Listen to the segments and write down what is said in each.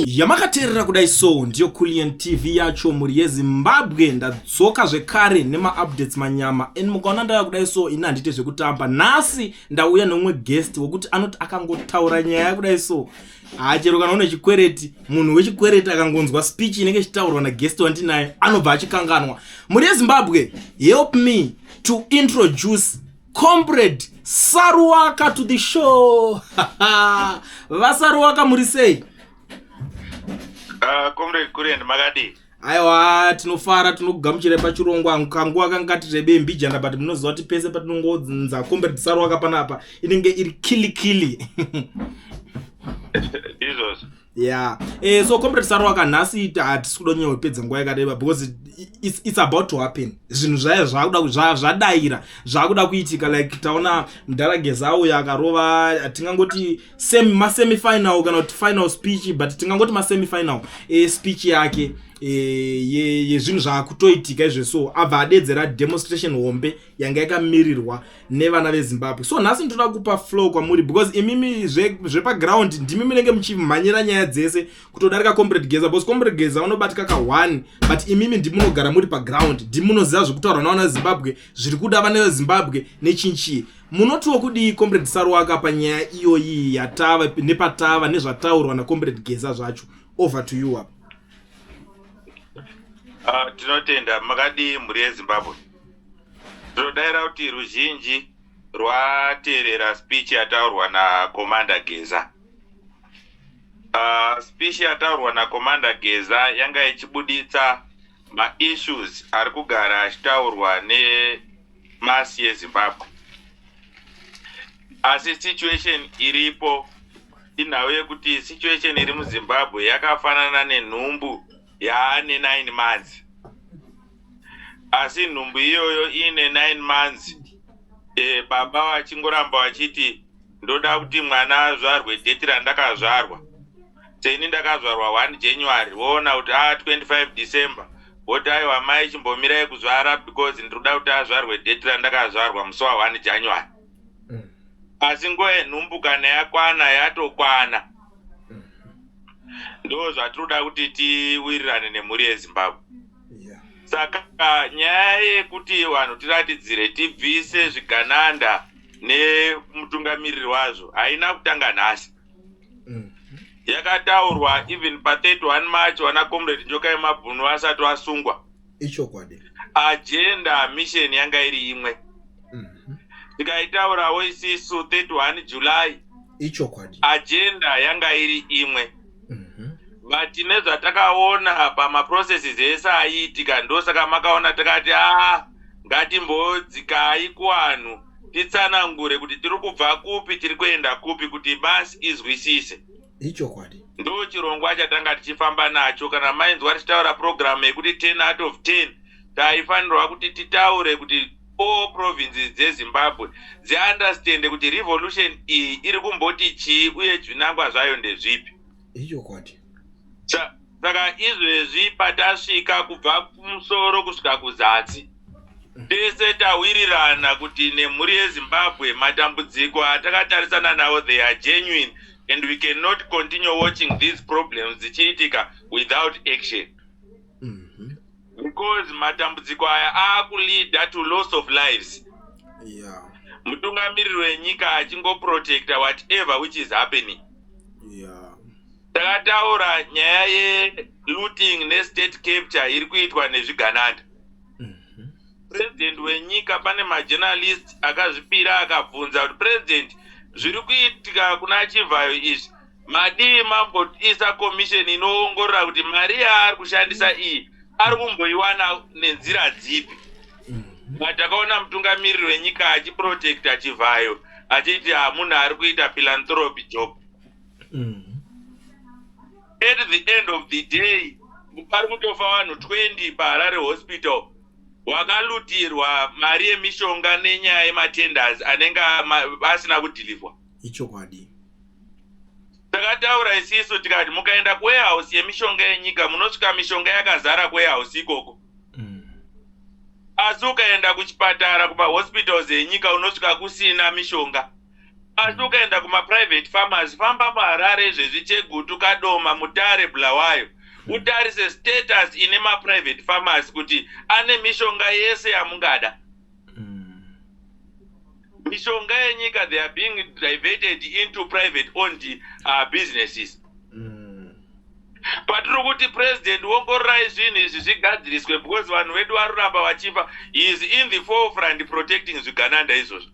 Yamakateerera kudai so ndiyo Kulliant TV yacho, mhuri yeZimbabwe. Ndadzoka zvekare nemaupdates manyama, and mukaona ndauya kudai so, ini handite zvekutamba. Nhasi ndauya neumwe guest wekuti anoti akangotaura nyaya kudai so, hachero kana une chikwereti, munhu wechikwereti akangonzwa speech inenge ichitaurwa naguest wandinaye, anobva achikanganwa. Mhuri yeZimbabwe, help me to introduce Comrade Saruwaka to the show. VaSaruwaka, muri sei? Comrade Kulliant, makadii? Aiwa, tinofara, tinokugamuchirai pachirongwa. Kanguva kanga kati rebe mbijana, but munoziva kuti pese patinongonza Comrade Saruwaka panapa, inenge iri kili kili. Izvozvo. Yeah, so Comrade Saruwaka, nhasi hatisi kuda kunyanya kupedza nguva yakareba because it's about to happen. Zvinhu zvaya zvakuda zvadaira, zvakuda kuitika. Like taona mudhara Geza uyo akarova, tingangoti masemi-final kana kuti final speech, but tingangoti masemi-final espeech yake yezvinhu zvaakutoitika izvo. So abva adedzera demonstration hombe yanga yakamirirwa nevana veZimbabwe. So nhasi ndoda kupa flow kwamuri because imimi zvepaground ndimi munenge muchimhanyira nyaya dzese kutodarika Comrade Geza, because Comrade Geza vanobatika ka1, but imimi ndimunogara muri paground, ndimunoziva zvekutaurwa navana veZimbabwe, zviri kuda vana veZimbabwe nechinchii. Munotiwo kudii, Comrade Saruwaka, panyaya iyoyi yatava nepatava nezvataurwa naComrade Geza zvacho? Over to you apa. Tinotenda. Makadii, mhuri yeZimbabwe? Tinodayira kuti ruzhinji rwateerera speech yataurwa naCommander Geza. Speech yataurwa naCommander Geza yanga ichibuditsa maissues ari kugara achitaurwa nemass yeZimbabwe, asi situation iripo inhau yekuti situation iri muZimbabwe yakafanana nenhumbu yaane 9 months, asi nhumbu iyoyo iine 9 months, baba vachingoramba vachiti, "Ndoda kuti mwana azvarwe date randakazvarwa." Seni ndakazvarwa 1 January, voona kuti a 25 December, voti, "Aiwa mai, chimbomirai kuzvara because ndinoda kuti azvarwe date randakazvarwa, musi wa1 January." Asi nguva yenhumbu kana yakwana, yatokwana. Ndo zvatinoda kuti tiwirirane nemhuri yeZimbabwe. Saka nyaya yekuti vanhu tiratidzire, tibvise zvigananda nemutungamiriri wazvo, haina kutanga nhasi. Yakataurwa even pa31 March, vana Comrade Njoka yemabhunu vasati vasungwa. Ichokwadi. Agenda, mission yanga iri imwe. Tikaitaurawo isisu 31 July. Ichokwadi. Agenda yanga iri imwe, but nezvatakaona pamaprocesses ese aiitika, ndosaka makaona takati, a ngatimbodzikai kuvanhu, titsanangure kuti tiri kubva kupi, tiri kuenda kupi, kuti mass izwisise. Ichokwadi. Ndo chirongwa chatanga tichifamba nacho. Kana mainzwa tichitaura programu yekuti 10 out of 10, taifanirwa kuti titaure kuti all provinces dzeZimbabwe dziunderstande kuti revolution iyi iri kumboti chii uye zvinangwa zvayo ndezvipi. Ichokwadi. Saka izvezvi patasvika, kubva kumusoro kusvika kuzasi, tese tawirirana kuti nemhuri yeZimbabwe, matambudziko atakatarisana nawo, they are genuine and we cannot continue watching these problems dzichiitika without action, because matambudziko aya aakuleada to loss of lives, mutungamiriri wenyika achingoprotecta whatever which is happening. Takataura nyaya yelooting nestate capture iri kuitwa nezvigananda. President wenyika, pane majournalist akazvipira akabvunza kuti, "President, zviri kuitika kuna Chivhayo izvi, madii mamboisa commission inoongorora kuti mari yaari kushandisa iyi ari kumboiwana nenzira dzipi?" But takaona mutungamiriri wenyika achiprotecta Chivhayo, achiti hamunhu ari kuita philanthropy job. At the end of the day, pari kutofa vanhu 20 paHarare Hospital, wakalutirwa mari yemishonga nenyaya yematenders anenge asina kudhilivhwa. Ichokwadi. Takataura isisu tikati mukaenda kuwarehouse yemishonga yenyika, munosvika mishonga yakazara kuwarehouse ikoko, asi ukaenda kuchipatara, kumahospitals enyika, unosvika kusina mishonga. Asi ukaenda kumaprivate farmers, famba muHarare izvezvi, Chegutu, Kadoma, Mutare, Bulawayo, utarise status ine maprivate farmers kuti ane mishonga yese yamungada. Mishonga yenyika, they are being diverted into private owned businesses. Patiri kuti, "President, ongororai zvinhu izvi zvigadziriswe because vanhu vedu vari kuramba vachifa," is in the forefront protecting zvigananda izvozvo.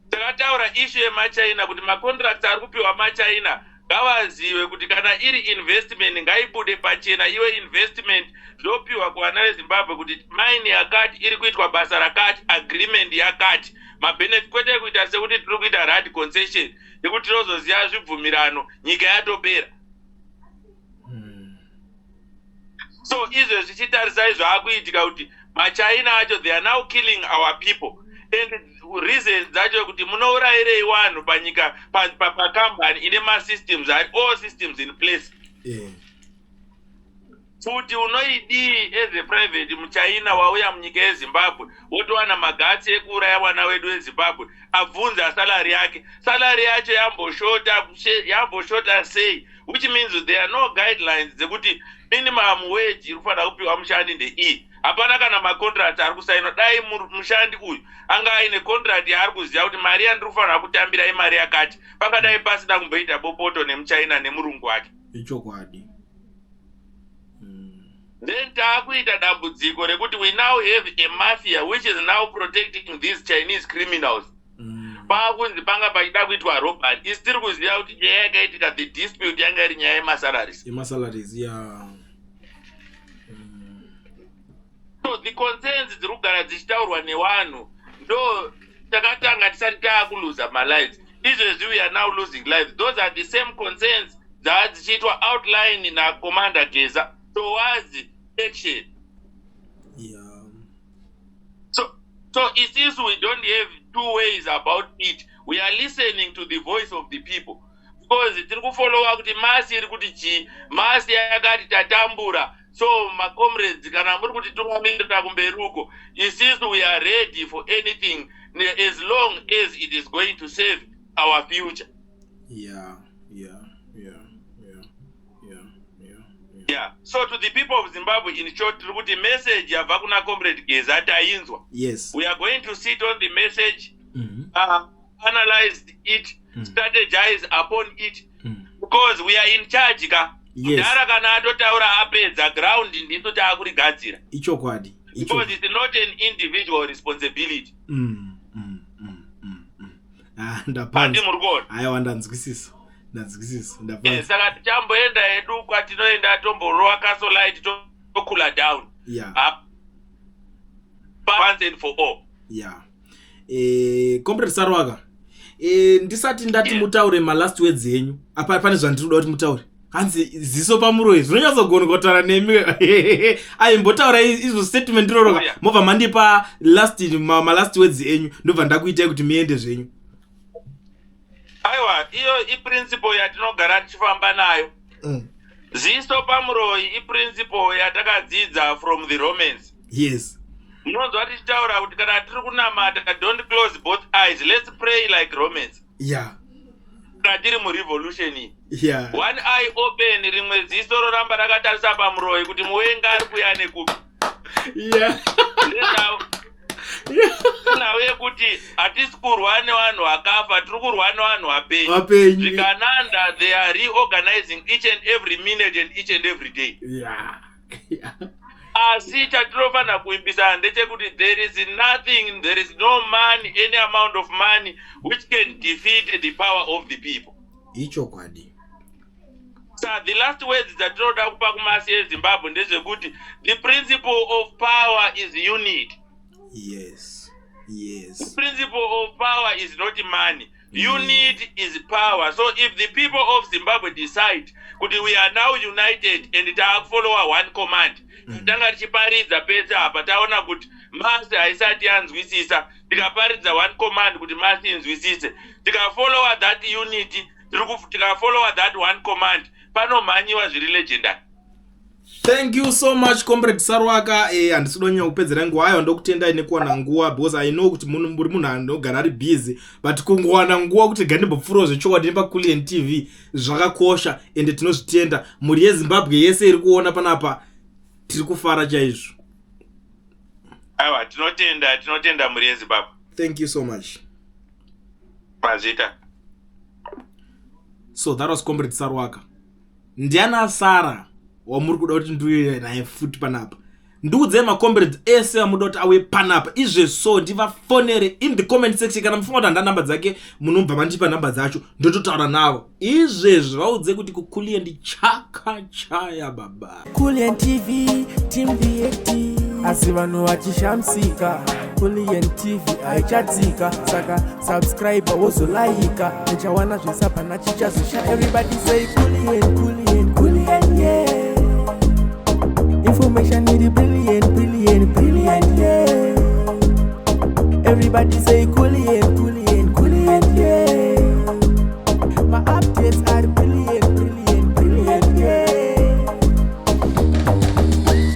Takataura issue yemaChina kuti macontracts ari kupiwa maChina, ngavazive kuti kana iri investment, ngaibude pachena, iwe investment zvopiwa kuvana veZimbabwe kuti mine yakati iri kuitwa basa rakati, agreement yakati, mabenefit, kwete kuita sekuti tiri kuita RAD concession yekuti tinozoziva zvibvumirano nyika yatopera. So izvezvi zvichitarisai zvaakuitika kuti maChina acho, they are now killing our people, and reasons dzacho kuti munourayirei vanhu panyika pakambani ine masystems ari, all systems in place? Futi unoidii as a private muChina wauya munyika yeZimbabwe, wotowana magatsi ekuuraya mwana wedu weZimbabwe, abvunza salary yake, salary yacho yamboshota, yamboshota sei? Which means there are no guidelines dzekuti minimum wage iri kufanira kupiwa mushandi ndeiyi. Hapana kana macontract ari kusainwa. Dai mushandi uyu anga aine contract yaari kuziva kuti mari yandiri kufanira kutambira imari yakati, pangadai pasina kumboita bopoto nemuChina nemurungu wake. Ichokwadi. Then taakuita dambudziko rekuti we now have a mafia which is now protecting these Chinese criminals. Paakunzi panga pachida kuitwa robbery, isi tiri kuziva kuti nyaya yakaitika, the dispute yanga iri nyaya yemasalaries. Yemasalaries, ya. So the concerns dziri kugara dzichitaurwa nevanhu ndo takatanga tisati taakuluza malives. Izvezvi we are now losing lives. Those are the same concerns dzaa dzichiitwa outline naCommander Geza towards action. So isisu we don't have two ways about it. We are listening to the voice of the people because tiri kufollowa kuti mass iri kuti chii. Mass yakati tatambura. So macomrades, kana muri kuti tungamirira kumberi uko, isisu we are ready for anything as long as it is going to save our future. Yeah, so to the people of Zimbabwe, in short, tiri kuti message yabva kuna Comrade Geza tainzwa. We are going to sit on the message, analyze it, strategize upon it, because we are in charge ka. Mudhara kana atotaura apedza, ground ndisu taakurigadzira. Ichokwadi. Because it's not an individual responsibility. Ah, Handi ndapanza. Muri kuona? Aiwa, ndanzwisisa, ndanzwisisa. Ndapanza. Saka tichamboenda hedu kwatinoenda, tomborova kasolite, tocoola down once and for all. Yeah, Comrade Sarwaka, ndisati ndati mutaure malast words enyu apa, pane zvandiri kuda kuti mutaure. Hanzi ziso pamuroyi, zvinonyatsogona kutaura nemi. Aimbotaura izvo statement iroroka. Mobva mandipa last malast words enyu, ndobva ndakuitai kuti muende zvenyu. Aiwa, iyo iprinciple yatinogara tichifamba nayo. Ziso pamuroyi iprinciple yatakadzidza from the Romans. Munonzwa tichitaura kuti kana tiri kunamata, don't close both eyes, let's pray like Romans. Kana tiri murevolution iyi, one eye open, rimwe ziso roramba rakatarisa pamuroyi kuti muwenga ari kuya nekupi. Nhau yekuti hatisi kurwa nevanhu vakafa, tiri kurwa nevanhu vapenyu. Vapenyu. Zvigananda, they are reorganizing each and every minute and each and every day. Asi chatinofanira kuimbisana ndechekuti there is nothing, there is no money, any amount of money which can defeat the power of the people. Ichokwadi. So the last words dzatinoda kupa kumass eZimbabwe ndezvekuti the principle of power is unity. The principle of power is not money. Unity is power. So if the people of Zimbabwe decide kuti we are now united and taakufollowa one command, tanga tichiparidza pese apa, taona kuti mass haisati yanzwisisa, tikaparidza one command kuti mass inzwisise, tikafollowa that unity, tikafollowa that one command, panomhanyiwa zviri legendary. Thank you so much, Comrade Sarwaka. Handisi kuda kunyanya kupedzera nguva ayo. Ndokutendai nekuwana nguva, because I know kuti muri munhu anogara ari busy, but kungowana nguva kuti gandimbopfuurawo zvechokwadi nepaCulian TV zvakakosha, ende tinozvitenda. Mhuri yeZimbabwe yese iri kuona panapa, tiri kufara chaizvo. Aiwa, tinotenda, tinotenda mhuri yeZimbabwe. Thank you so much. Mazita. So that was Comrade Sarwaka. Ndiana Sara wamuri kuda kuti ndiuye naye futi panapa? Ndiudzei macomrades ese amuda kuti auye panapa izvezvo, ndivafonere. In the comment section, kana mufunga kuti handa namba dzake, munobva mandipa namba dzacho, ndototaura navo izvezvi. Vaudze kuti kuKulian chakachaya baba. Kulian TV, Team VAT. Asi vanhu vachishamisika, Kulian TV haichatsika. Saka subscribe, wozolaika, uchawana zvesapana chichazosha. Everybody say Kulian, Kulian, Kulian, yeah. Information iri brilliant, brilliant, brilliant, yeah. Everybody say Kulian.